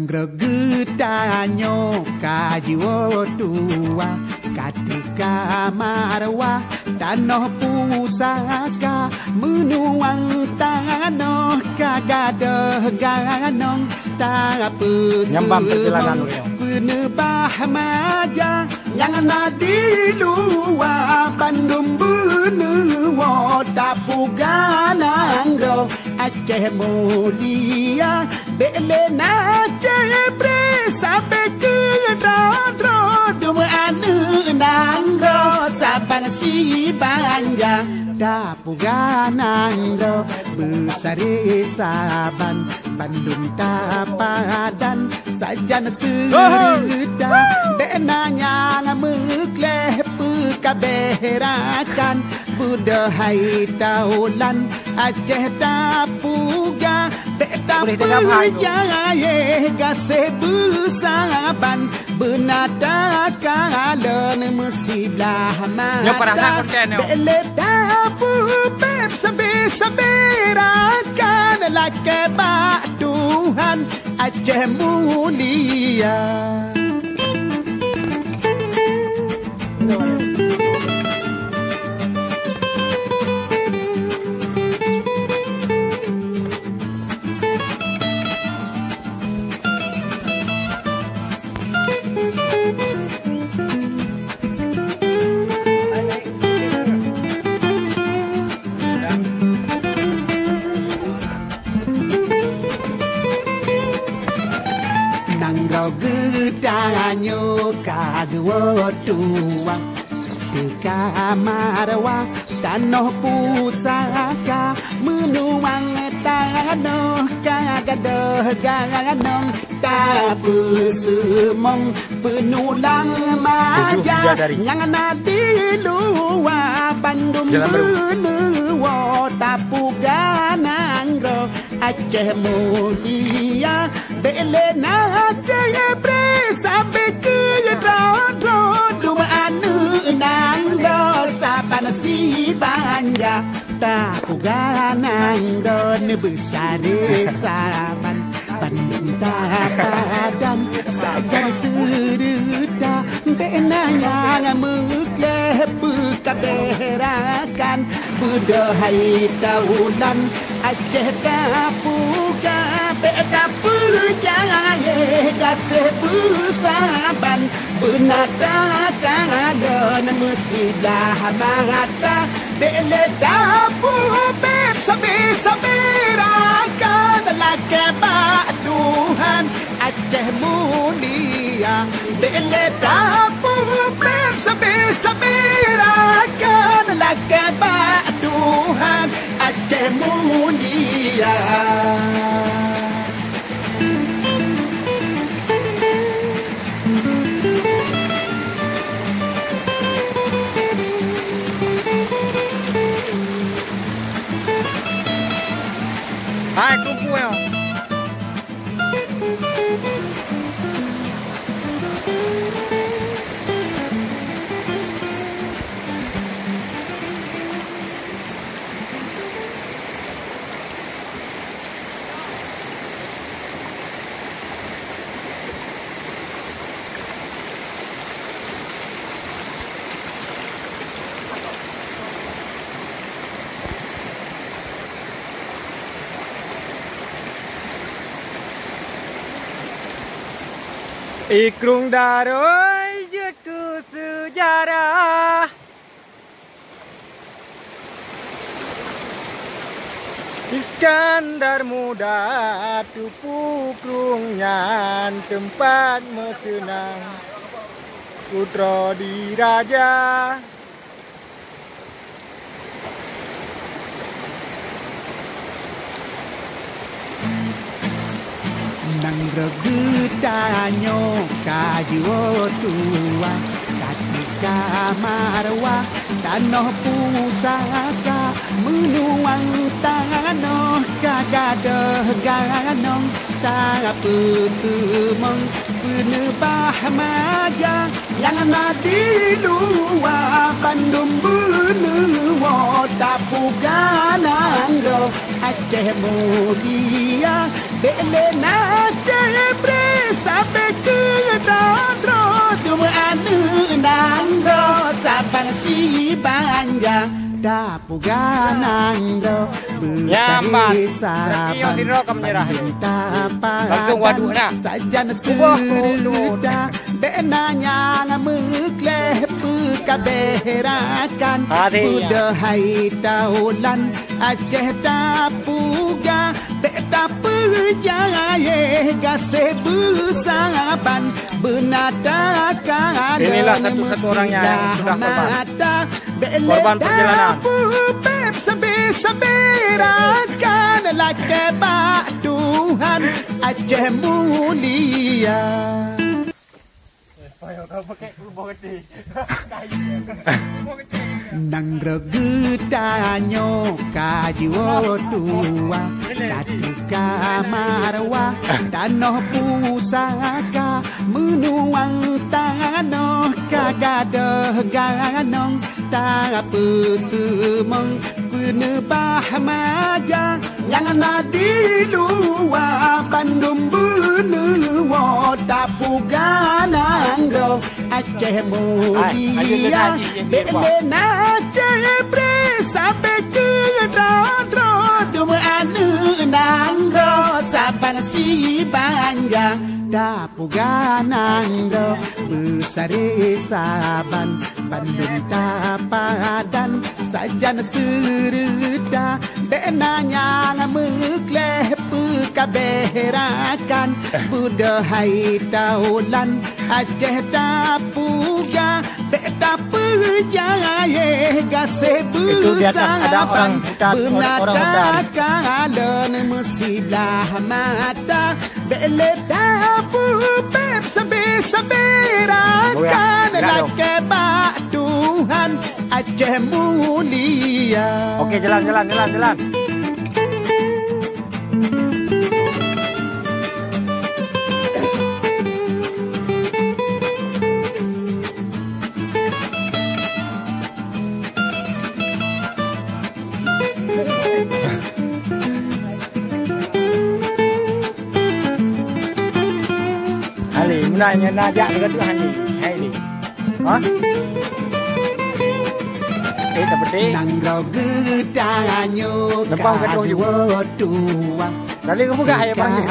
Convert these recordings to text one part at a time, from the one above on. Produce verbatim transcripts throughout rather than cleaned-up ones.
Nanggroe geutanyoe ka jiwoe tuha, ka teuka marwah tanoh pusaka, meunuang tanoh ka gadôh ganong, tapeuseumong peuneubah maja. Nyang na di luwa bandum beuneuwoe tapeugah nanggroe Aceh mulia, bék lé na cebre sabe keu droe-droe dum aneuëk nanggroe saban sibanja. Tapeugah nanggroe beusaré saban bandum tapadan sajan seureuta, bék na nyang meukleh peukabeh rakan. Beudôh hai taulan Aceh tapeugah, bék tapeujayéh gaséh beusaban. Beuna takalon meusiblah mata, bék lé tapeupéb sabe-sabe rakan, lakée bak Tuhan Aceh mulia. Nanggroe geutanyoe ka geuwoe tuha, teuka marwah tanoh pusaka, meunuang tanoh ka gadôh ganong, tapeuseumong peunulang maja. Nyang na di luwa bandum beuneuwoe tapeugah nanggroe Aceh mulia, bék lé na cebre sabe keu droe-droe dum aneuëk nanggroe saban sibanja. Tapeugah nanggroe beusaré saban bandum tapadan sajan seureuta, bék na nyang meukleh peukabeh rakan. Beudôh hai taulan Aceh tapeugah, bék tapeujayéh gaséh beusaban. Beuna takalon meusiblah mata, bék lé tapeupéb sabe-sabe rakan, lakée bak Tuhan Aceh mulia. Bék lé tapeupéb sabe-sabe rakan, lakée bak Tuhan Aceh mulia. Hai, kumpul. I Krueng Daroi jeuet keu seujarah. Iskandar Muda tupu krueng nyan teumpat meuseunang putroe diraja. Nanggroe geutanyoe ka jiwoe tuha, ka teuka marwah tanoh pusaka, meunuang tanoh ka gadôh ganong, tapeuseumong peuneubah maja. Nyang na di luwa bandum beuneuwoe tapeugah nanggroe Aceh mulia, bék lé na cebre Sabe keu droe-droe dum aneuk nanggroe saban sibanja tapeugah nanggroe beusaré saban bandum tapadan sajan seureuta. Bék na nyang meukleh peukabeh rakan, beudôh hai taulan Aceh tapeugah, bék tapeujayeh gaséh beusaban, beuna takalon meusilah mata, bék lé tapeupéb sabe-sabe rakan lakée bak Tuhan Aceh mulia. Nanggroe geutanyoe ka jiwoe tuha, ka teuka marwah, tanoh pusaka, meunuang tanoh ka gadôh ganong, tapeuseumong peuneubah maja. Nyang na di luwa bandum beuneuwoe tapeugah nanggroe Aceh mulia. Bék lé na cebre sabe keu droe-droe dum aneuk nanggroe saban sibanja tapeugah nanggroe beusaré saban bandum tapadan sajan seureuta. Bék na nyang meukleh peukabeh rakan, beudôh hai taulan Aceh tapeugah, bék tapeujayeh gaséh beusaban, beuna takalon meusilah mata. Bék lé tapeupéb sabe-sabe rakan lakée bak Tuhan Aceh mulia. Oke, jalan, jalan, jalan, jalan. Hali, meunan nyan na jak sigoe teuk Hali. Hai, Li. Ha? Eh, tak pedih. Nanggroe geutanyoe ka jiwoe tuha. Tali kamu gak ayo panggil.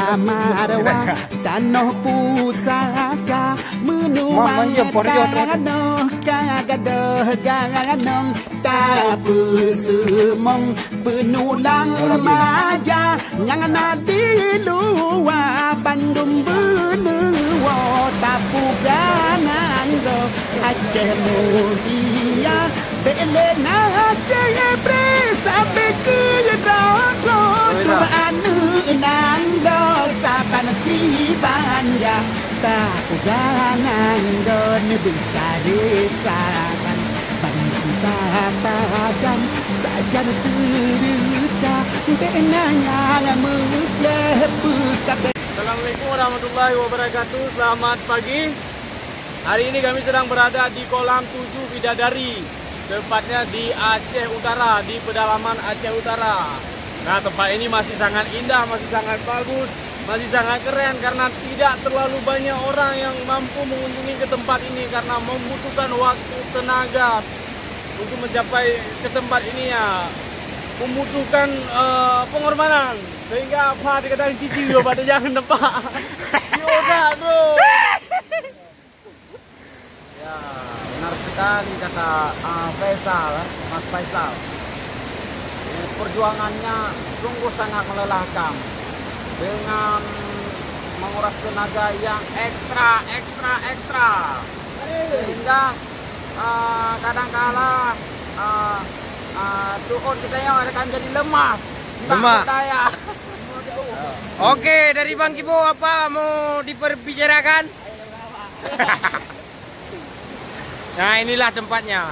Tanoh pusaka, meunuang tanoh ka gadôh ganong, tapeuseumong peunulang maja nyang na di luwa bandum beuneuwoe tapeugah nanggroe Aceh mulia. Bék lé na cebre sabe keu droe-droe dum aneuk nanggroe saban sibanja tapeugah nanggroe beusaré saban bandum tapadan sajan seureuta. Bék na nyang meukleh peukabeh. Assalamualaikum warahmatullahi wabarakatuh. Selamat pagi. Hari ini kami sedang berada di Kolam Tujuh Bidadari, tepatnya di Aceh Utara, di pedalaman Aceh Utara. Nah, tempat ini masih sangat indah, masih sangat bagus, masih sangat keren karena tidak terlalu banyak orang yang mampu mengunjungi ke tempat ini karena membutuhkan waktu, tenaga untuk mencapai ke tempat ini ya membutuhkan eh, pengorbanan sehingga apa kadang cici juga pada jangan nampak. Yo tak bro. Ya, benar sekali kata ah, Faisal, eh, Mas Faisal. Eh, perjuangannya sungguh sangat melelahkan dengan menguras tenaga yang ekstra, ekstra, ekstra. Sehingga ah, kadangkala ah, ah, tuon kita yang akan jadi lemas. Lemas. Oke, dari Bang Kibo apa mau diperbicarakan? Nah, inilah tempatnya.